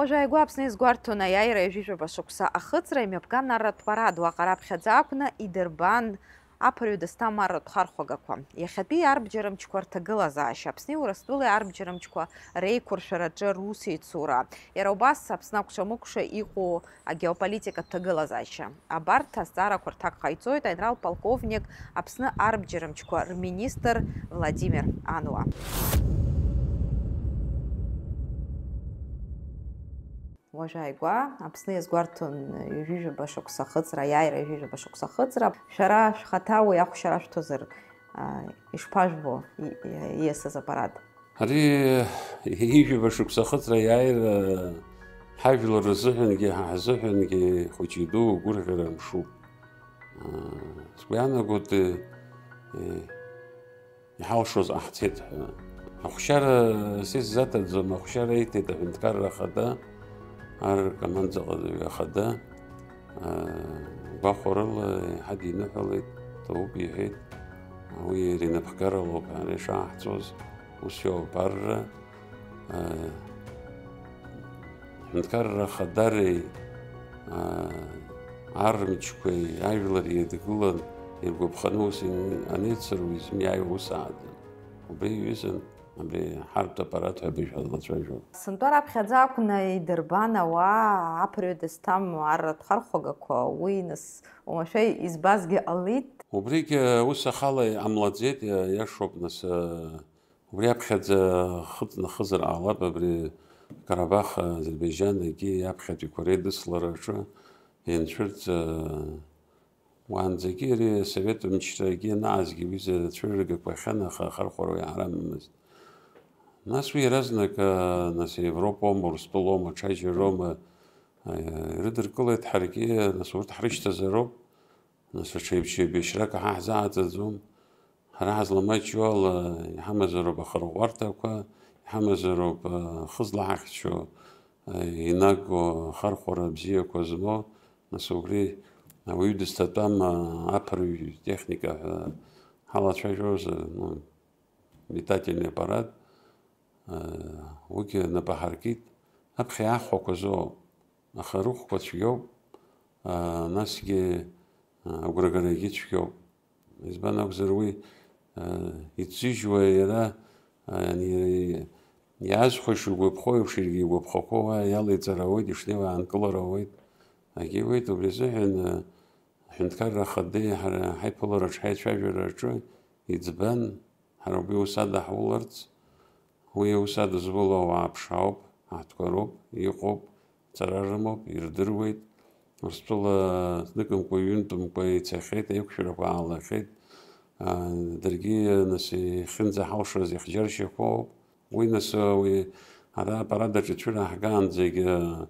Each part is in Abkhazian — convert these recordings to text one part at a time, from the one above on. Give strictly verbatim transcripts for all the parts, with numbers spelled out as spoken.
Уажә ааигәа Аԥсны иазгәарҭон аиааира ҩажәижәаба шықәса ахыҵра, имҩаԥган арратә парад, уаҟа раԥхьаӡа акәны идырбан аԥырҩ дызҭам арратә хархәагақәа. Иахьатәи арбџьармчқәа рҭагылазаашьа, Аԥсни Урыстәылеи арбџьармчқәа реиқәыршәараҿы русеицура, иара убас Аԥсны акәша-мыкәша иҟоу агеополитикатә ҭагылазаашьа. Абарҭ азҵаарақәа рҭак ҟаиҵоит аинрал полковник, Аԥсны арбџьармчқәа рминистр Владимир Ануа. Уажә ааигәа Аԥсны иазгәарҭон ҩажәижәаба шықәса ахыҵра, аиааира ҩажәижәаба шықәса ахыҵра. Шәара шәхаҭа уи ахәшьара шәҭозар, а, ишԥажәбо, и-, и-, ииасыз апарад? Ари ҩажәижәаба шықәса ахыҵра аиааира ҳажәлар рзыҳәангьы, ҳа ҳзыҳәангьы, хәыҷи дуу гәырӷьара мшуп. А, сгәы иаанагоит, э, э, иҳалшоз ҟаҳҵеит ҳәа. Ахәшьара сизаҭаӡом, ахәшьара иҭеит аҳәынҭқарра ахада, аркомандаҟаҵаҩ ахада, аа, гәахәарыла иаҳа диныҳәалеит, ҭабуп иҳәеит, уи иара инапхгаралоуп ҳара ишааҳҵоз, ус иоуп арра, аа, Аҳәынҭқарра Ахадареи, аа, армчқәеи ажәлар еидгылан, иргәаԥханы ус ин-, анеицыруа изымиааиуа ус ааӡан. Убри иҩызан абри ҳартә аппарат ҳәа абыжәҳәа злацәажәо. Сынтәа раԥхьаӡа акәны идырбан ауаа аԥырҩа дызҭам арратә хархәагақәа, уи нас уамашәа избазгьы ҟалеит. Убригь, ус ахала иҟамлаӡеит, иа-, иашоуп, нас, Убри аԥхьаӡа хыҵнахызар ҟалап, абри Карабах, Азербаиџьан, егьи аԥхьатәиқәа реидыслараҿы ианцәырҵ, уаанӡагьы ари асовет мчрагьы анаҟазгьы уи зегьы ацәырыргақәа ахьан, аха ахархәара уи ҳарамамызт. Нас уи иаразнак, нас Европоума, Урыстәылоума, ҽаџьароума, ирыдыркылеит, ҳаргьы, нас, урҭ ҳрышьҭазароуп. Нас аҽеибашьрак ҳа ҳзааӡаӡом. Ҳара ҳазламаҷҩу ала иҳамазароуп ахырӷәӷәарҭақәа, иҳамазароуп, а, хызла ҳахьчо, а, инаго ахархәара бзиақәа змоу, нас убри ауаҩы дызҭатәам, а, аԥырҩ техника ҳәа ҳалацәажәозар, ну, метательный аппарат, а, уигьы нап аҳаркит, аԥхьа иаахәақәаз ыҟоуп, аха рыхәқәа цәгьоуп, а, насгьы, а, агәрагарагьы цәгьоуп. Избан акәзар, уи, э, иҭзыжьуа иара, э, ани-, иаазхәашьа игәаԥхо еиԥш, иаргьы игәаԥхақәоу уа иалеиҵар ауеит, ишнеиуа аанкылар ауеит. Агьиуеит, убри азыҳәан, э, аҳәынҭқарра ахадеи ҳара ҳаиԥылараҿ, ҳаицәажәараҿы иӡбан, ҳара убри ус ада ҳуларц, уи ус адызуло ауаа ԥшаауп, аҳҭқәа роуп, иҟоуп, ҵара рымоуп, ирдыруеит. Урыстәыла зныкымкәа, ҩынтәымкәа ицахьеит, аиқәшәарақәа аалахьеит. Аа, даргьы, нас, ихьынӡаҳалшаз иахьџьаршьақәоуп. Уи, нас, уи ара апарад аҿы ицәыраҳгаанӡагьы,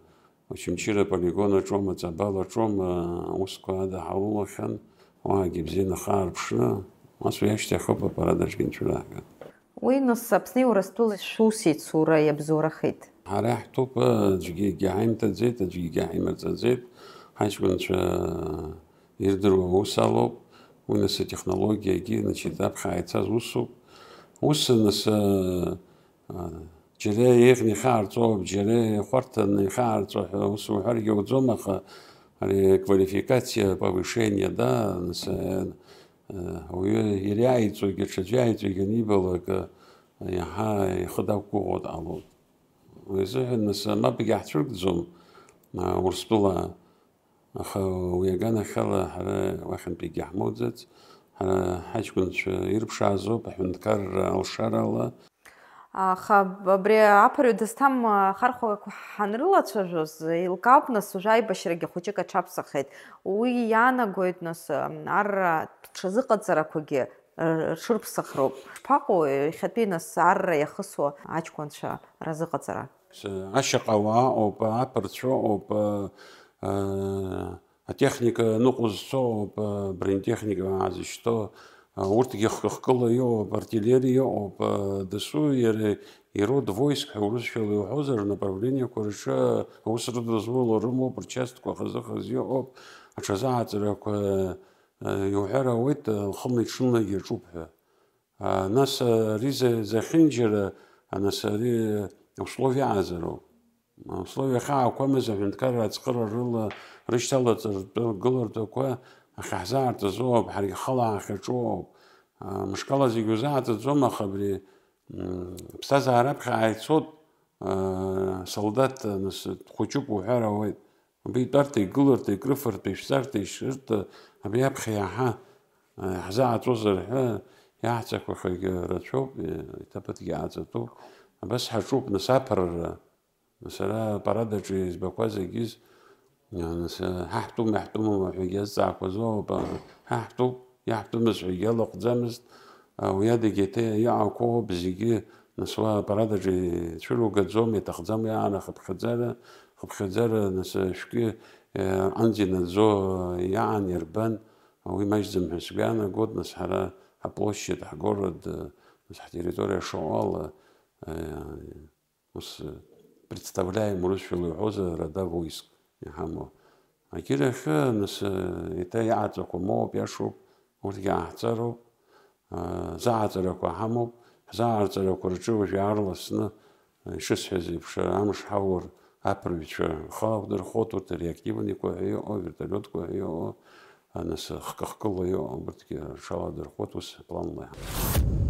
Очамчыра аполигон аҿоума, Ҵабал аҿоума, аусқәа ада ҳаулахьан, уаагьы бзианы ахы аарԥшны, нас уи ашьҭахь ауп апарад аҿгьы анцәыраҳга. Уи, нас, Аԥсни Урыстәылеи шәусеицура иабзоурахеит. Ҳара иаҳҭоуп, аӡәгьы егьаҳаимҭаӡеит, аӡәгьы егьаҳаимырҵаӡеит, ҳаҷкәынцәа ирдыруа аус алоуп, уи, нас, атехнологиагьы, значит, аԥхьа ааицаз усуп. Ус, нас, а, џьара еиӷьны ихьаарҵәо, џьара ихәарҭаны ихьаарҵәо ҳәа ус уҳәаргьы ауӡом, аха ари квалификациа повышение, да, нас, а, Ауаҩы иара иааиҵогьы, аҽаӡәы иааиҵогьы анибалак, иаҳа ихы дақәгәыӷуа дҟалоит. Уи азыҳәан, нас, мапгьы ҳцәыргӡом, а, Урыстәыла, аха уи аганахьала ҳара уахьынтәигьы ҳмоуӡац, ҳара ҳаҷкәынцәа ирԥшаазоуп, аҳәынҭқарра алшарала. Аха абри аԥырҩ дызҭам ахархәагақәа ҳанрылацәажәоз, еилкаауп, нас, уажәы аибашьрагьы хәыҷык аҽаԥсахеит. Уи иаанагоит, нас, арра рҽазыҟаҵарақәагьы рҽырԥсахроуп. Шԥаҟоу иахьатәи, нас, арра иахысуа аҷкәынцәа разыҟаҵара? Ашьаҟа ауаа ыҟоуп, аԥырцәа ыҟоуп, атехника ныҟәызцо ыҟоуп, бронетехника аазышьҭоу, урҭгьы хкы-хкыла иҟоуп, артиллериа ыҟоуп, дасу иара ирод войск ҳәа урысшәала иуҳәозар, рнаправлениақәа рҿы аус рыдызуло рымоуп, рчасткқәа хазы-хазы иҟоуп, аҽазааӡарақәа иуҳәар ауеит, лхынла-иҽынлагьы иаҿуп ҳәа. А, нас, а, ари за-, зехьынџьара, а, нас ари условиа аазароуп. Условиа хьаақәамыз аҳәынҭқарра ацхыраарыла рышьҭалаҵаратәы гылартәақәа ахьаҳзааҭаз ауп, ҳаргьы ҳхала ҳахьаҿу ауп. Мышкала зегьы узааҵаӡом, аха абри, м, аԥсҭазаара аԥхьа ааицоит, а, солдаҭ, нас, дхәыҷуп уҳәар ауеит. Убри итәарҭа, игыларҭа, икрыфарҭа, ишәҵарҭа, ишырҭа, абри аԥхьа иаҳа, а, иаҳзааҵәозар ҳәа иаҳцақәахьоугьы рацәоуп, еиҭа ԥыҭк иааҵатәуп. Абас ҳаҿуп, нас, аԥырра. Нас ара апарад аҿы избақәа зегьы, нас, ҳаҳтәума, иаҳтәымума ҳәагьы азҵаақәа зоуп. Ҳаҳтәуп, иаҳтәымыз ҳәагьы алахәӡамызт. Уи адагьы еиҭа иҟақәоуп зегьы, нас, уа апарад аҿы ицәыругаӡом, иаҭахӡам иаара хыԥхьаӡара, хыԥхьаӡара, нас, шәкы, анӡа инаӡо иаан ирбан, уи маҷӡам ҳәа сгәы иаанагоит, нас, ҳара ҳаплощадь, ҳгород, нас, ҳтерриториа шаҟәала, Ус, представляем урысшәала иҳәозар, рода войск иҳамоу. Агьырахьы, нас, еиҭа иаҵәақәа моуп, иашоуп, урҭгьы ааҳҵароуп, зааҵарақәа ҳамоуп, ҳзааҵарақәа рҿы уажә иаарласны, ишысҳәаз еиԥш, амш ҳаур аԥырҩцәа рхы ақәдырхоит, урҭ реактивникқәа ҳәа иҟоу, вертолиотқәа ҳәа иҟоу, Нас хкы-хкыла иҟоу, урҭгьы рҽаладырхәуеит, ус планла иҳамоуп.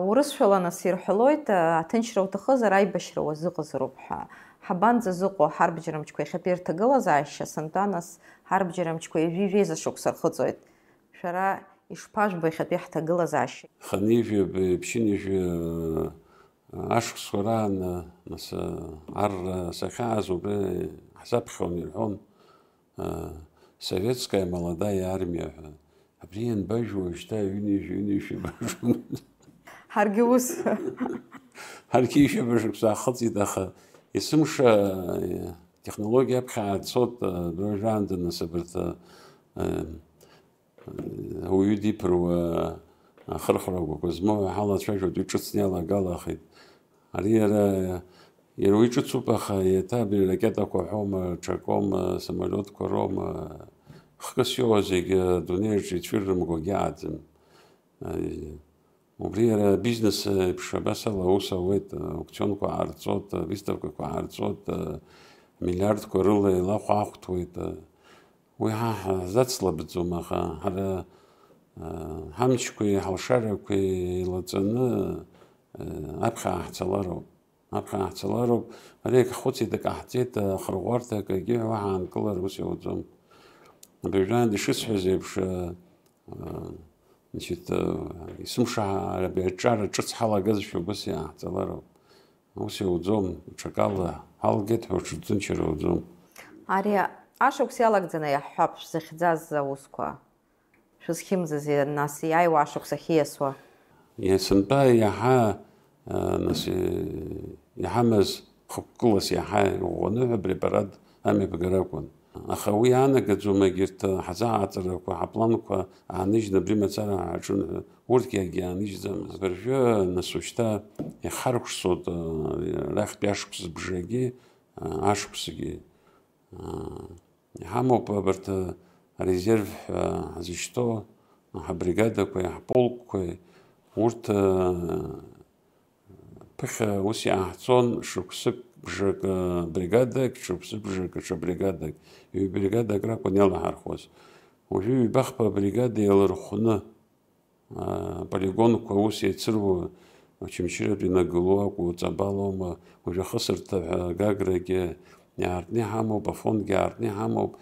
Урысшәала, нас, ирҳәалоит, аҭынчра уҭахызар, аибашьра уазыҟазароуп ҳәа. Ҳабанӡазыҟоу ҳарбџьармчқәа иахьатәи рҭагылазаашьа, сынтәа, нас, ҳарбџьармчқәа ҩажәи жәеиза шықәса рхыҵуеит. Шәара ишԥажәбо иахьатәи ҳҭагылазаашьа? Хынҩажәи ԥшьынҩажәи Ашықәсқәа раан, нас, арра сахьааз убри ҳзаԥхьон, ирҳәон, а, советская молодая армия ҳәа. Абри ианбажәуа уажәшьҭа ҩынҩажәи, ҩынҩажәи бажәуан. Ҳаргьы ус. Ҳаргьы ҩажәа шықәса ҳахыҵит, аха есымша, а, технологиа аԥхьа аацоит, а, абри уажәраанӡа, нас, абарҭ, а, Ауаҩы диԥыруа ахырхәарақәа змоу ҳалацәажәоит, уи ҿыцны иалагалахеит. Ари иара, иара уи ҿыцуп, аха еиҭа абри ракетақәа ҳәоума, ҽакоума, самолиотқәа роума, хкыс иоуа зегьы адунеи аҿы ицәыррымгогьы ааӡам. Убри иара абизнес еиԥш абас ала аус ауеит, аукционқәа ҟарҵоит, авыставкақәа ҟарҵоит, миллиардқәа рыла илахәаахәҭуеит. Уи ҳа ҳзацлабӡом, аха ҳара, ҳамчқәеи ҳалшарақәеи еилаҵаны, аԥхьа ҳцалароуп. Аԥхьа ҳцалароуп. Ари акы ҳхәыцит, акы ҟаҳҵеит, ахырӷәӷәарҭа акгьы уаҳа аанкылар ус иауӡом. Абыржәаанӡа ишысҳәаз еиԥш, Значит, есымша абри аҿар ҿыц ҳалагазшәа убас иааҳҵалароуп. Ус иуӡом, ҽакала ҳалгеит ҳәа уҽырҭынчыр ауӡом. Ари ашықәс иалагӡаны иаҳҳәап шәзыхьӡаз аусқәа, шәызхьымӡази, нас, иааиуа ашықәс ахьиасуа? Есынтәа иаҳа, а, нас, э, иҳамаз хықәкылас иаҳа иӷәӷәаны ҳәа абри апарад амҩаԥгара акәын. Аха уи иаанагаӡом, егьырҭ ҳазааҵарақәа, ҳапланқәа ааныжьны абри мацара ҳаҿын ҳәа, урҭгьы акгьы ааныжьӡам. Абыржәы, нас, ушьҭа ихаркәшоит, а, арахьтәи ашықәс бжагьы, а, ашықәсгьы. А, Иҳамоуп абарҭ арезерв ҳәа ҳзышьҭоу ҳабригадақәеи ҳполкқәеи, урҭ, ԥыхьа ус иааҳцон, шықәсык бжак бригадак, шықәсык бжак ҽа бригадак, ҩ-бригадак ракәын иалаҳархәоз. Уажәы ҩба-хԥа бригада еилархәны, Аполигонқәа ус еицыруа, Очамчыратәи инагылоу акәу, Ҵабалоума, уажәы ахысырҭа ҳәа Гаграгьы иаартны иҳамоуп, Афонгьы аартны иҳамоуп.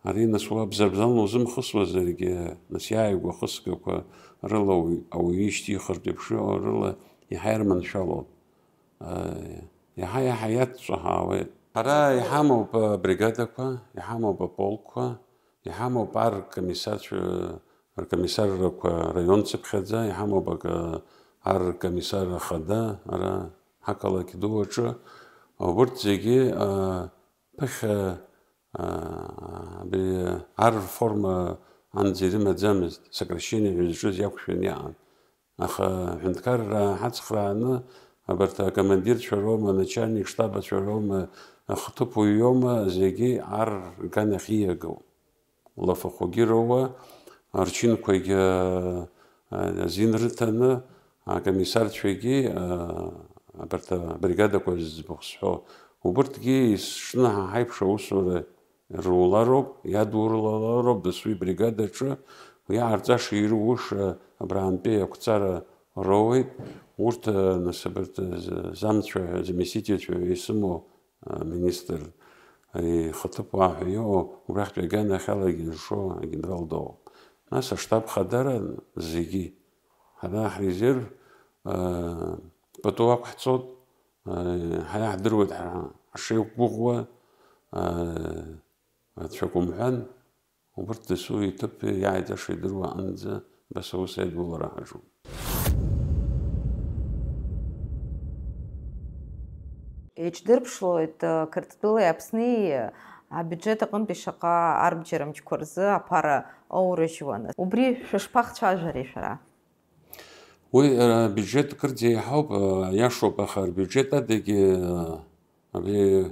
Ари, нас, уа бзарбзанла узымхысуазаргьы, нас, иааигәа ахысгақәа рыла ауаҩы ишьҭихыртә еиԥш иҟоу рыла иаҳа ирманшәалоуп. Иаҳа-иаҳа иаҵәцәа ҳаауеит. Ҳара иҳамоуп абригадақәа, иҳамоуп аполкқәа, иҳамоуп ар ркомиссарцәа, ркомиссаррақәа раион цыԥхьаӡа, иҳамоуп акы, ар ркомиссар ахада, ара ҳақалақь ду аҿы. Убырҭ зегьы, а, ԥыхьа, а, абри ар рформа анӡа ирымаӡамызт, сокращение ҳәа зҿыз иақәшәаны иҟан. Аха аҳәынҭқарра ҳацхрааны, абарҭ акомандирцәа роума, аначальник штабацәа роума, ахҭыԥуаҩ иоума, зегьы ар рганахь ииагоуп. Лафахәгьы роуа, арчынқәагьы, а, азин рыҭаны, акомиссарцәагьы, аа, абарҭ абригадақәа зыӡбахә сҳәо, убырҭгьы есшны ҳа ҳаиԥш аусура рулароуп, иадурылалароуп дасу ибригадаҿы, иҟарҵаша ируша абраантәи ақәҵара роуеит, урҭ, нас, абарҭ замцәа, заместительцәа исымоу аминистр ихаҭыԥуаа ҳәа иҟоу, убрахьтәи аганахьалагьы зшо агенерал дыҟоуп. Нас аштаб хадара зегьы, ҳара ҳрезерв, а, пату ақәҳҵоит, а, ҳара иаҳдыруеит ҳара ҳшеиқәгәыӷуа, а, ацәакәымҳәан, убырҭ дасу иҭыԥ иааиҵаша идыруа аҟынӡа абас аус аидулара ҳаҿуп. Еиҿдырԥшлоит, э, Қырҭтәылеи Аԥсни абиуџьет аҟынтәи шаҟа арбџьармчқәа рзы аԥара аурыжьуан. Убри шәышԥахцәажәари шәара? Уи, э, абиуџьет кырӡа еиҳауп, э, иашоуп, аха рбиуџьет адагьы, э, абри, э,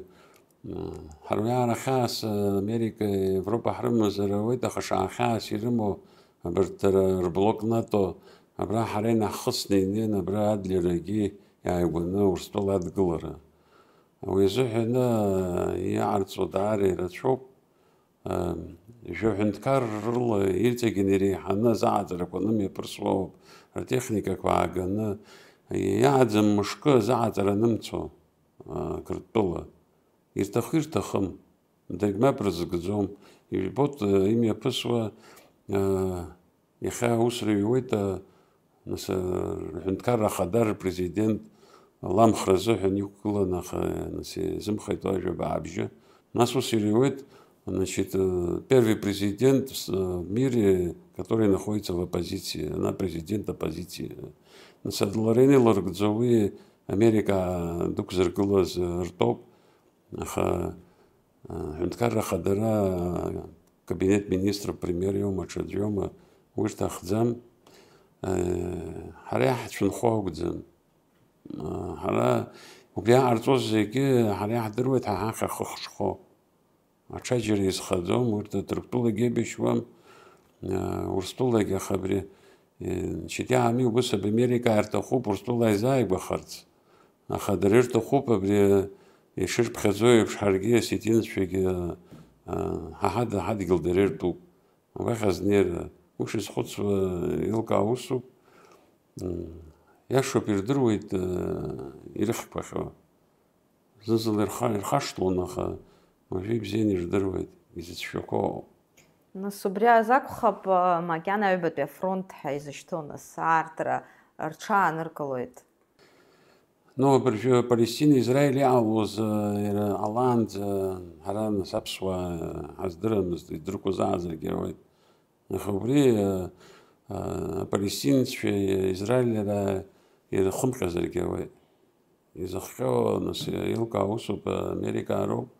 ҳара уи аара хьаас, э, Америка, Европа ҳрымазар ауеит, аха шаҟа хьаас ирымоу абарҭ дара рблок НАТО, абра ҳара инаҳхысны инеин, абра Адлерагьы иааигәаны Урыстәыла адгылара. Уи азыҳәан, э, иҟарҵо даара ирацәоуп. Ам, жәаҳәа ҳәынҭқар рыла ирҵегьын иреиҳаны азааӡарақәа анымҩаԥырсуа ауп, ртехникақәа ааганы, иааӡам мышкы азааӡара анымцо, а, Қырҭтәыла. Ирҭахы ирҭахым, даргь мап рызгӡом. Ижәбоит, а, имҩаԥысуа, а, Иахьа аусура иуеит, а, нас, а, рҳәынҭқарра ахада рпрезидент ламхра азыҳәан иқәгыланы, аха, нас, изымхеит ажәа баабжьы. Нас ус ириуеит, значит, э, первый президент в с-, в мире, который находится в оппозиции. Она президент оппозиции. Нас, а, Лорен илыргӡо уи Америка дықәзыргылаз, э, ртәоуп. Аха, а, ҳәынҭқарра ахадара, а, кабинет министров премиер иоума, ҽаӡәы иоума, уи рҭахӡам. А, ҳара иаҳцәынхо акәӡам. А, ҳара убри иҟарҵоз зегьы ҳара иаҳдыруеит ҳа ҳахь ахы хшхо. Аҽаџьара изхаӡом, урҭ Ҭырқәтәылагьы еибашьуам, а, Урыстәылагьы, аха абри, э, шьҭа иаами убыс абри Америка иарҭахуп Урыстәыла изааигәахарц. Аха дара ирҭахуп абри ишырԥхьаӡо еиԥш ҳаргьы осетинцәагьы, а, ҳа ҳада ҳадгьыл дара иртәуп. Убахь азнеира, уи шизхәыцуа еилкаау усуп. М, иашоуп, ирдыруеит, а, ирыхьқәахьоу. Зны-зынла ирха-, ирхашҭлон, аха уажәы ибзианы ирдыруеит, изыцәшәақәоу. Нас убри азакәхап, а, макьана аҩбатәи афронт ҳәа изышьҭоу, нас, аартра рҽааныркылоит. Ну, абыржәы Палестина, Израиль иҟалоз, э, иара ҟалаанӡа, ҳара, нас, аԥсуаа ҳаздырамызт, идыркәызаазаргьы ауеит. Аха убри, э, э, апалестинцәеи Израиль иара ирхымҟьазаргьы ауеит. Изыхҟьо, нас, еилкаау усуп, Америкаароуп.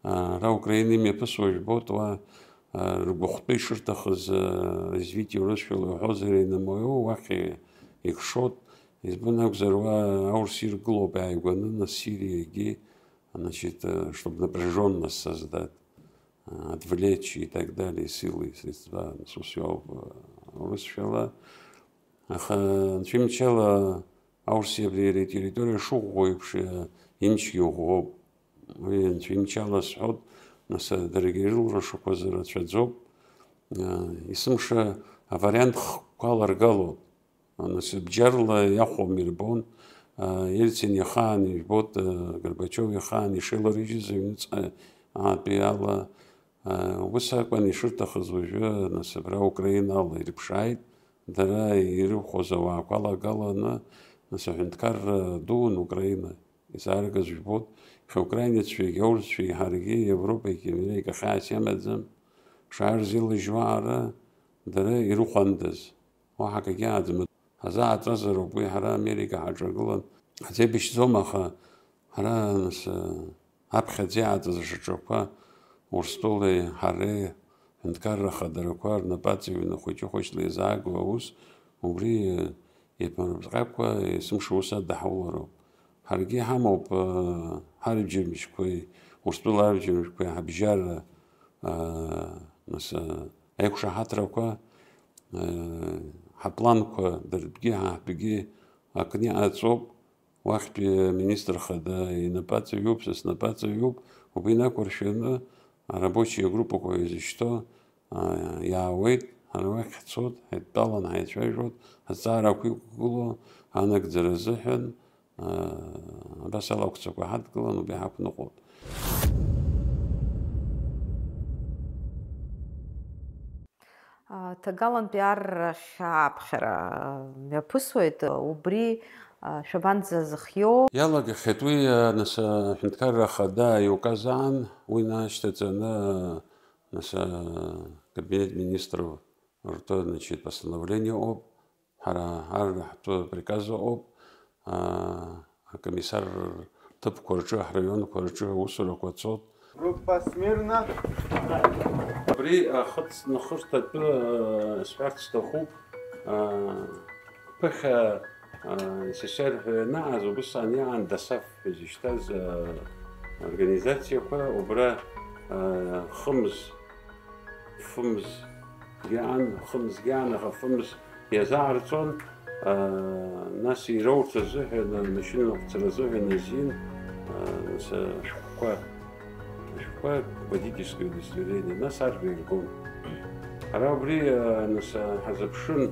Ара Украина имҩаԥысуа жәбоит, уа, а, ргәыхәтәы ишырҭахыз, а, развитие урысшәала уҳәозар, инамоу уахь икшоит. Избан акәзар, уа аурыс иргылоуп иааигәаны, нас, Сириагьы, значит, а, чтобы напряжённость создать, а, отвлечь и так далее, силы и средства, нас, ус иоуп, а, урысшәала. Аха, анцәа имчала, аурси абри иара итерриториа шыӷәӷәоу еиԥш, э, имчгьы ӷәӷәоуп. Уи анцәа имчала сҳәоит, нас, даргьы ирылрашақәаз рацәаӡоуп. Э, есымша авариант хкқәа аларгалоит. Нас, бџьарла иахәом ирбон, э, Ельцин ихаан ижәбоит, э, Горбачев ихаан ишеиларыжьыз аҩныҵҟа аатәи ала, Ус акәын ишырҭахыз уажәы, нас, абра Украинала ирыԥшааит, дара ирыхәоз ауаақәа алагаланы, нас, аҳәынҭқарра дуун Украина, изааргаз жәбоит, иахьа украинецәеи аурысцәеи ҳаргьы Европеи Америкеи хьаас иамаӡам, шаарзеилыжьуа ара, дара ирыхәандаз. Уаҳа акгьы ааӡам. Ҳазааҵәазароуп уи, ҳара Америка ҳаҿагылан. Ҳзеибашьӡом, аха ҳара, нас, аԥхьаӡа иааҵаз ашьаҿақәа Урыстәылеи ҳареи, аҳәынҭқарра хадарақәа рнапы аҵаҩны хәыҷы-хәыҷла еизаагоу аус, убри иаԥырҵҟьакәа есымша ус адаҳулароуп. Ҳаргьы иҳамоуп, ҳарбџьармычқәеи, Урыстәыла арбџьармычқәеи ҳабжьара, нас, аиқәшаҳаҭрақәа, ҳапланқәа дартәгьы ҳаҳтәгьы акны иҟаҵоуп, уахьтәи аминистр хада инапаҵаҩуп, са снапаҵаҩуп, убри инақәыршәаны арабочие группақәа изышьҭоу, аа, иаауеит, ҳара уахь ҳцоит, ҳаидтәалан ҳаицәажәоит, азҵаарақәа иқәгылоу анагӡара азыҳәан, аа, абас ала ақәцақәа ҳадгылан, убри ҳақәныҟәоит. Ҭагалантәи аррахь ааԥхьара мҩаԥысуеит, убри шәабанӡазыхиоу? Иалагахьеит уи, нас, аҳәынҭқарра ахада иуказ аан, уи нашьҭаҵаны, нас, акабинет министров ртәы, значит, постановление ыҟоуп. Ҳара ар ҳтәы априказ ыҟоуп, аа, акомиссар рҭыԥқәа рҿы, ҳраионқәа рҿы аусурақәа цоит. Группа смирно. Абри ахыҵнахырҭа атәы, аа, сҳәарц сҭахуп. Аа, ԥыхьа, аа, СССР ҳәа ианааз, убысҟан иаан ДОСААФ ҳәа изышьҭаз, аа, организациақәа убра, аа, хымз, фымз, Гьаан, хымз гьаан, аха фымз иазааирҵон, аа, нас ироурц азыҳәан, амашьына аҟәцара азыҳәан азин, аа, нас, ашәҟәқәа, ашәҟәқәа, водительское удостоверение, нас арра иргон. Ҳара убри, аа, нас, ҳазыԥшын,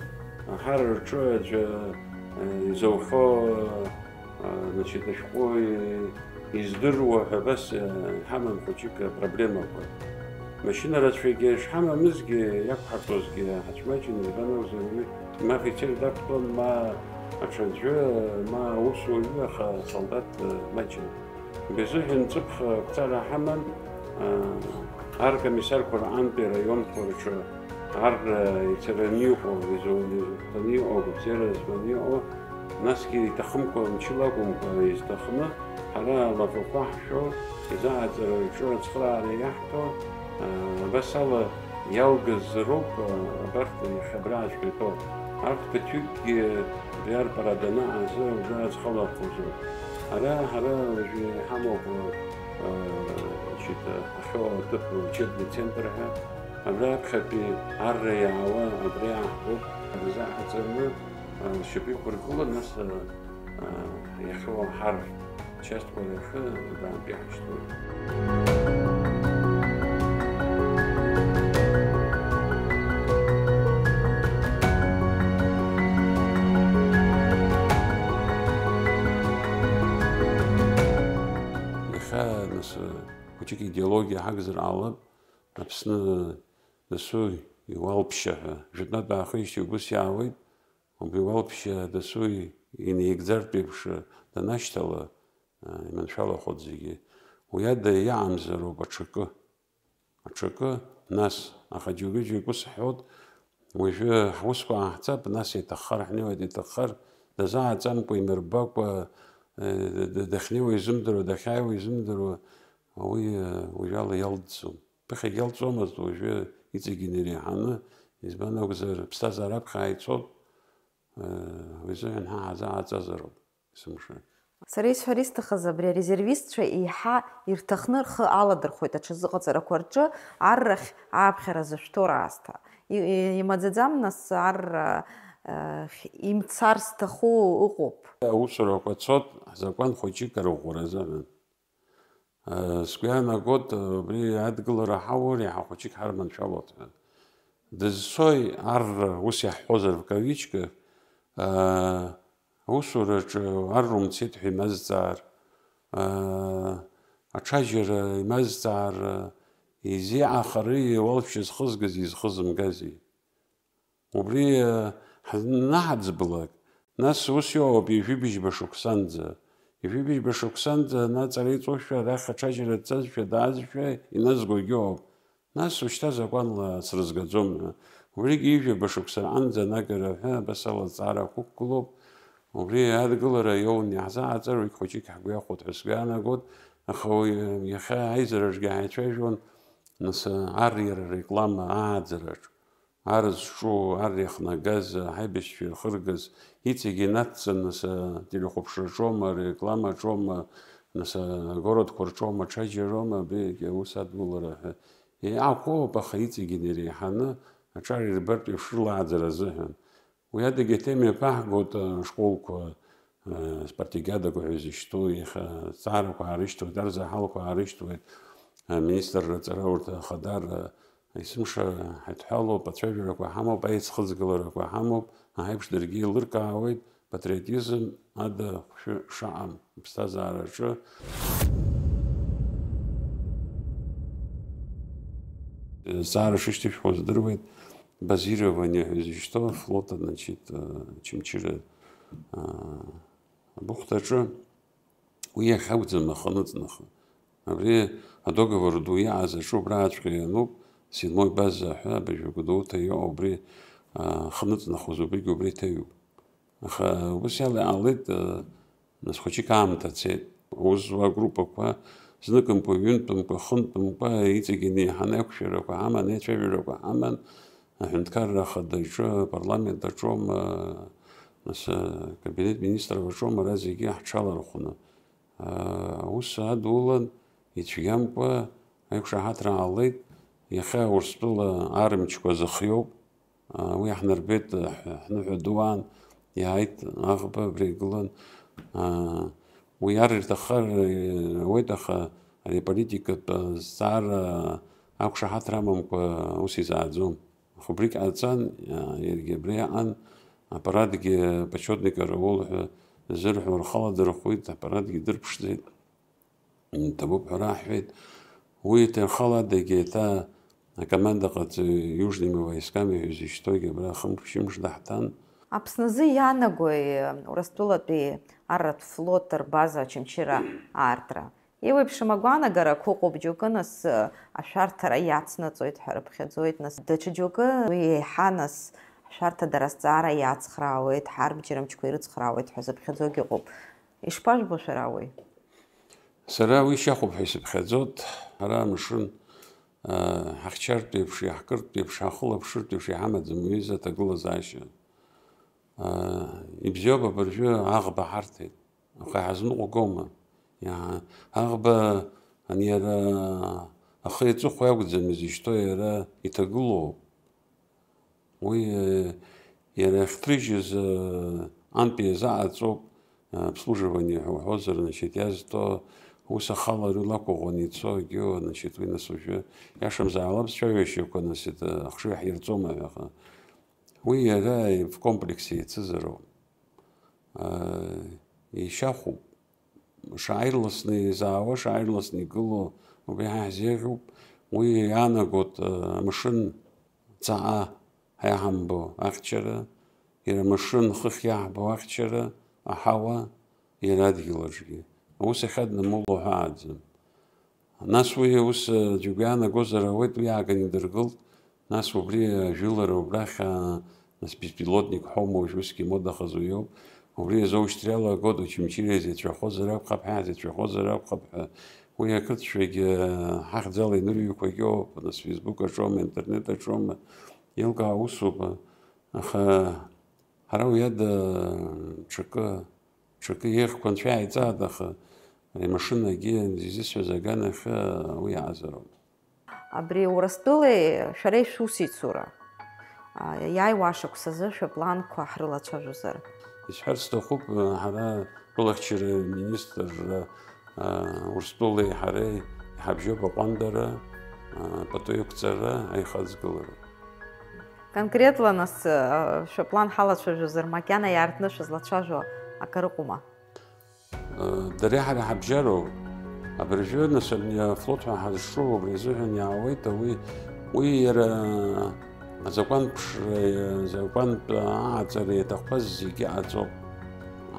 аҳар рҿы аӡәы, аа, изоухьоу, значит, ашәҟәы издыруа ҳәа абас, э, иҳаман хәыҷык апроблемақәа. Машьына рацәагьы шҳамамызгьы, иақәҳарҭәозгьы ҳацәмаҷын, избан акәзар, уи ма афицер дақәтәон, ма аҽаӡәы, ма аусуаҩы, аха асолдаҭ, э, маҷын. Убри азыҳәан ҵыԥх ақәҵара ҳаман, э, аркомиссарқәа раҟынтәи араионқәа рҿы. Ар, э, ицараны иҟоу, изу-, изухәҭаны иҟоу, агәабзиара зманы иҟоу, насгьы иҭахымкәа, мчыла акәымкәа, изҭахны, ҳара алафақәа ҳшәо, изааӡара рҿы ацхыраара иаҳҭо, э, абас ала иалгаз роуп, э, абарҭ иахьа абраҵәҟьа итәоу. Арҭ ԥыҭҩыкгьы абри арԥара данааз, убра аӡхалархозоуп. Ара ҳара уажәы иҳамоуп, э, значит, ҳахьоу аҭыԥ учебный центр ҳәа. Абра аԥхьатәи арра иаауа абри ааҳгоуп, ҳарзаҳаҵаны, а, зшьапы иқәыргыло, нас, а, а, иахьоу аҳар частьқәа рахьы абрантәи иаҳшьҭуеит. Иахьа, нас, хәыҷык идеологиа ҳагзар ҟалап, Аԥсны дасу иуалԥшьа ҳәа. Жәытәнатә аахижьҭеи убыс иаауеит, убри уалԥшьа дасу инеигӡартә еиԥш данашьҭала, иманшәалахоит зегьы. Уи ада иаамзароуп аҽакы. Аҽакы, нас, аха џьоукы-џьоукы сҳәоит, уажәы ҳусқәа ааҳҵап, нас иаҭаххар ҳнеиуеит, иаҭаххар дазааҵамкәа, имырбакәа, э, д-, д-, дахьнеиуа изымдыруа, дахьааиуа изымдыруа, уи, э, уажәала иалҵӡом. Ԥыхьагь иалҵуамызт, уажәы иҵегь инареиҳаны, избан акәзар, аԥсҭазаара аԥхьа ааицоит, э, уи азыҳәан ҳа ҳазааҵазароуп, есымша. Сара исҳәар исҭахыз, абри арезервистцәа еиҳа ирҭахны рхы аладырхәоит аҽазыҟаҵарақәа рҿы, аррахь ааԥхьара зышәҭо раасҭа. И-, и-, имаӡаӡам, нас, арра, э, имцар зҭаху ыҟоуп. Аусурақәа цот, ҳзакәан хәыҷык арӷәӷәара азыҳәан. Сгәы иаанагоит, убри адгылара ҳаур, иаҳа хәыҷык ҳарманшәалоит ҳәа. Дызцои арра, ус иаҳҳәозар в кавычках, аусураҿы арра умцеит ҳәа имазҵаар, аҽаџьара имазҵаар, изеиҟаахари уалԥшьа зхызгаз изхызымгази? Убри, э, ҳнаҳаӡбалак, нас ус иоуп ҩажәи быжьба шықәсанӡа. Ҩажәи быжьба шықәсанӡа ана аҵара иҵошәа, арахь аҽаџьара дцазшәа, даазшәа, иназгогьы ыҟоуп. Нас ушьҭа закәанла срызгаӡом ҳәа. Убригьы ҩажәаба шықәса рҟынӡа анагара ҳәа абас ала азҵаара ақәықәгылоуп. Убри адгылара иоуны иаҳзааӡар, уигь хәыҷык ҳгәы иахәоит ҳәа сгәы иаанагоит, аха уи, э, иахьа аизараҿгьы ҳаицәажәон, нас, э, ар иара реклама ааӡараҿ. Ар зҿу, ар иахнагаз, аҳаибашьцәа ирхыргаз, иҵегь инацҵаны са телехәаԥшраҿоума, рекламаҿоума, нас агородқәа рҿоума, аҽаџьароума, абри аус адулара ҳәа. Иаақәоуп, аха иҵегь инареиҳаны аҿар ирбартә еиԥш рылааӡара азыҳәан. Уи адагьы аҭема иаԥаҳгоит ашколқәа, спартакиадақәа ҳәа изышьҭоу, иахьа азҵаарақәа аарышьҭуеит, арзаҳалқәа аарышьҭуеит, аминистрра аҵара урҭ ахадара, есымша ҳаидҳәалоуп, ацәажәарақәа ҳамоуп, аиҵхыҵгыларақәа ҳамоуп, аиԥш даргьы еилыркаауеит, патриотизм ада хәшәы шаҟам аԥсҭазаараҿы. Зҵаара шышьҭышәхуа здыруеит, базирование ҳәа изышьҭоу афлот, значит, Очамчыра абыхәҭаҿы. Уи иахьакәӡам ахы аныҵнахы. Абри адоговор ду иааз аҿы убраҵәҟьа иануп, седьмой база ҳәа абыржәы Гәдоуҭа иҟоу убри, а, ахы аныҵнахуаз убригьы убра иҭаҩуп. Аха убас иала иҟалеит, а, нас хәыҷык аамҭа цеит. Аус зуа агруппақәа зныкымкәа, ҩынтәымкәа, хынтәымкәа иҵегь инеиҳаны аиқәшәарақәа ҳаман, аицәажәарақәа ҳаман, аҳәынҭқарра ахадаҿы, апарламент аҿоума, нас, акабинет министров аҿоума, ара зегьы ҳҽалархәны. Аус адулан, ицәгьамкәа аиқәшаҳаҭра ҟалеит, иахьа Урыстәыла арымчқәа зыхиоуп, уи иаҳнарбеит, ҳныҳәа ду аан иааит аӷба абри игылан. Уи ар ирҭаххар ауеит, аха ари аполитикатә зҵаара ақәшаҳаҭра амамкәа ус изааӡом. Аха убригь ҟаҵан, иа-, иаргьы абра иаҟан, аппаратгьы, почётный караул ҳәа зырҳәо рхала дырхәит, аппаратгьы дырԥшӡеит, иҭабуп ҳәа раҳҳәеит. Уи иҭархаладагьы еиҭа акомандаҟаҵаҩ южными войсками ҳәа изышьҭоугьы абра хымш-ԥшьымш даҳҭан. Аԥсназы иаанагои Урыстәылатәи арратә флот рбаза Очамчыра аартра? Еиуеиԥшым агәаанагарақәа ыҟоуп, џьоукы, нас, ашәарҭара иацнаҵоит ҳәа рыԥхьаӡоит, нас, даҽа џьоукы уи еиҳа, нас, ашәарҭа дара азҵаара иацхраауеит, ҳарбџьармчқәа ирыцхраауеит ҳәа зыԥхьаӡогьы ыҟоуп. Ишԥажәбо шәара уи? Сара уи шьахәуп ҳәа исыԥхьаӡоит, ҳара амшын, аа, ҳахьчартә еиԥш, иаҳкыртә еиԥш, ҳахылаԥшыртә еиԥш иҳамаӡам уи изы аҭагылазаашьа. Аа, ибзиоуп абыржәы аӷба ҳарҭеит. Аха иҳазныҟәгома? Иа-, аӷба, ани иара ахы иаҵыхәа иакәӡам изышьҭоу, иара иҭагылоуп. Уи, э, иара иахьҭрыжьыз, э, антәи иазаҟаҵоуп, э, обслуживание ҳәа уҳәозар, значит, иазҭо ус ахала рыла ақәыӷәӷәаны ицо, егьиу, значит, уи нас уажәы иашамзаалап сцәажәашьақәа, значит, э, ахшыҩ ҳирҵома ҳәа. Уи иара в комплексе еицызароуп. Ишьахәуп. Шааирласны изаауа, шааирласны игылоу убри ҳа ҳзеиӷьуп. Уи иаанагоит, амшын ҵаҟа ҳа иаҳамбо ахьчара, иара амшын хыхь иаҳбо ахьчара, аҳауа, иара адгьыл аҿгьы. Аус ахьаднамуло ҳәааӡам. Нас уи аус, э, џьоук иаанагозар ауеит, уи ааганы идыргылт. Нас убри ажәылара убрахь, а, нас беспилотник ҳәоума уажә усгьы модахаз уиоуп. Убри азоушьҭра иалагоит, Очамчыра изеицәахозар акәхап, ҳа ҳзеицәахозар акәхап ҳәа. Уи ақырҭцәагьы, э, ҳахьӡала инырҩқәагьы ыҟоуп, нас Facebook аҿоума, интернет аҿоума, еилкаау усуп. Аха ҳара уи ада ҽакы, ҽакы еиӷьқәа анцәа иааиҵааит, аха ари амашьынагьы изысҳәаз аганахьы уи иаазароуп. Абри Урыстәылеи шәареи шәусеицура, а, иааиуа ашықәсазы шәыпланқәа ҳрылацәажәозар? Исҳәарц сҭахуп, ҳара рылахьчара министрра, а, Урыстәылеи ҳареи иҳабжьоуп аҟәандара, а, пату еиқәҵара, аихаҵгылара. Конкретла нас, а, шәыплан ҳалацәажәозар, макьана иаартны шәызлацәажәо акыр ыҟоума? Э, дареи ҳареи ҳабжьароуп. Абыржәы, нас, абни афлот ҳәа ҳазҿу убри азыҳәан иаауеит, уи, уи иара азакәанԥшра, азакәантә ааҵара иаҭахқәаз зегьы ҟаҵоуп.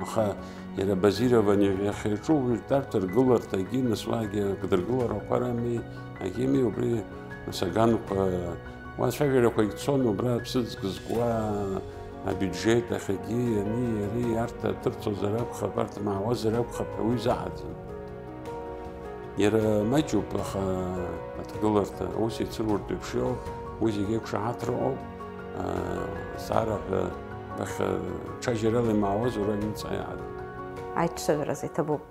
Аха иара абазирование ҳәа иахьаҿу уи ртәарҭа ргыларҭагьы, нас уаагьы акыдыргыларақәа рами, агьими, убри, нас, аганқәа, уа ацәажәарақәагь цон, убра аԥсыӡ зкуа абиуџьет ахьагьы, иани иареи арҭ аҭырцозар акәхап, арҭ маауазар акәхап ҳәа уи заҳаӡам. Иара маҷуп, аха аҭгыларҭа аус еицыруартә еиԥш иоуп, уи зегьы еиқәшаҳаҭра ыҟоуп, аа, зҵаара ҳәа, ахьа ҽаџьарала имаауаз уара аҩныҵҟа иааг. Аиҿцәажәараз иҭабуп.